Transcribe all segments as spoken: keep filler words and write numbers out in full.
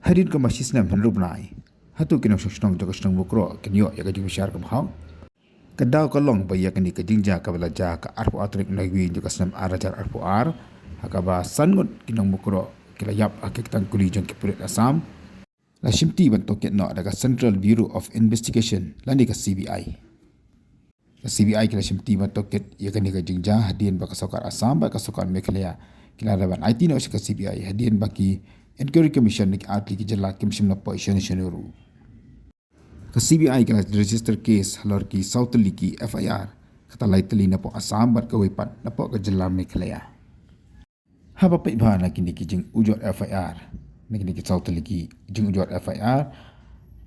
Hadien kumba shi snem hynriew bnai, hato ki nongshong shnong jong ka shnong Mukroh kin ïoh ïa ka jingbishar kaba hok? Ka daw ka long ba ïa kane ka jingjia kaba la jia ka arphew ar tarik u Naiwieng jong ka snem ar hajar arphew ar, ha kaba san ngut ki nong Mukroh ki la ïap ha ki tangkuli jong ki pulit Assam, la shimti ban tohkit noh da ka Central Bureau of Investigation lane ka C B I. Ka C B I ki la shimti ban tohkit ïa kane ka jingjia hadien ba ka sorkar Assam bad ka sorkar Meghalaya ki la dei ban aiti noh sha ka C B I hadien ba ki Inquiry Commission na ki artylli ki jylla kim shym la poi shano shano ruh. Ka C B I ka la register case halor ki saw tylli ki F I R, kata lai tylli napoh Assam bad kawei pat napoh ka jylla Meghalaya. Haba peit bha na kine ki jingujor F I R, na kine ki saw tylli ki jingujor F I R,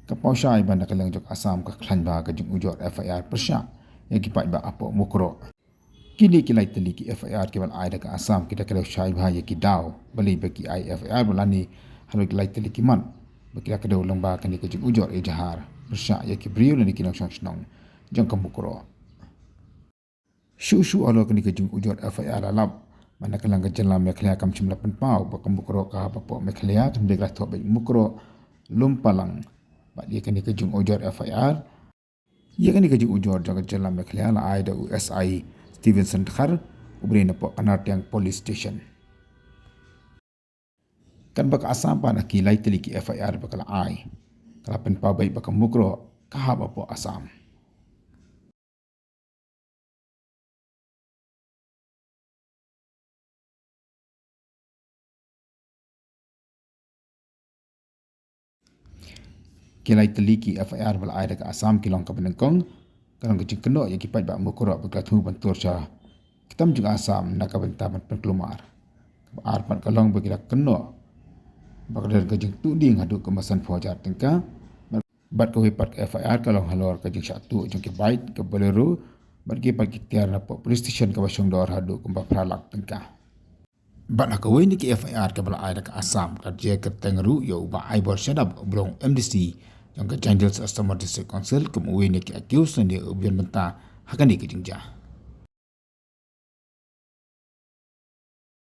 ka paw shai ba na ka liang jong Assam ka khlaiñ bha ka jingujor F I R pyrshah ïa ki paidbah hapoh Mukroh. Kine ki lai tylli ki F I R kiba la ai da ka Assam ki da kdew shai bha ïa ki daw, balei ba ki ai F I R ba lane halor ki lai tylli ki mat ba ki da kdew lyngba kane ka jingujor ejahar pyrshah ïa ki briew lane ki nongshong shnong jong ka Mukroh. Shuh shuh halor kane ka jingujor F I R la lap ba na ka liang ka jylla Meghalaya kam shym la pynpaw ba ka Mukroh ka hap hapoh Meghalaya, te hynrei ka la thoh beit Mukroh, Lumpalang. Bad ïa kane ka jingujor F I R, ïa kane ka jingujor jong ka jylla Meghalaya la ai da u S I Stevenson Dkhar, uba dei napoh ka Nartiang Police Station. Katba ka Assam pat na ki lai tylli ki F I R ba ka la ai, ka la pynpaw beit ba ka Mukroh ka hap hapoh Assam. Ki lai tylli ki F I R ba la ai da ka Assam ki long kaba nyngkong, ka long ka jingkynnoh ïa ki paidbah Mukroh ba ki la thmu ban tur sha ki tam jong Assam na ka bynta ban pynkulmar. Kaba ar pat ka long ba ki la kynnoh ba ka don ka jingtuh dieng haduh kumba sanphew hajar tyngka. Bad kawei pat ka F I R ka long halor ka jingshah tuh jong ki bike, ka Bolero, bad ki pat ki tiar napoh police station kaba shongdor haduh kumba phra lak tyngka. Bad ha kawei na ki F I R kaba la ai da ka Assam ka la jer kyrteng ruh ïa u Bah Aibor Shadap, uba long M D C jong ka Jaintia Hills Autonomous District Council, kum uwei na ki accused lane uba don bynta ha kane ka jingjia.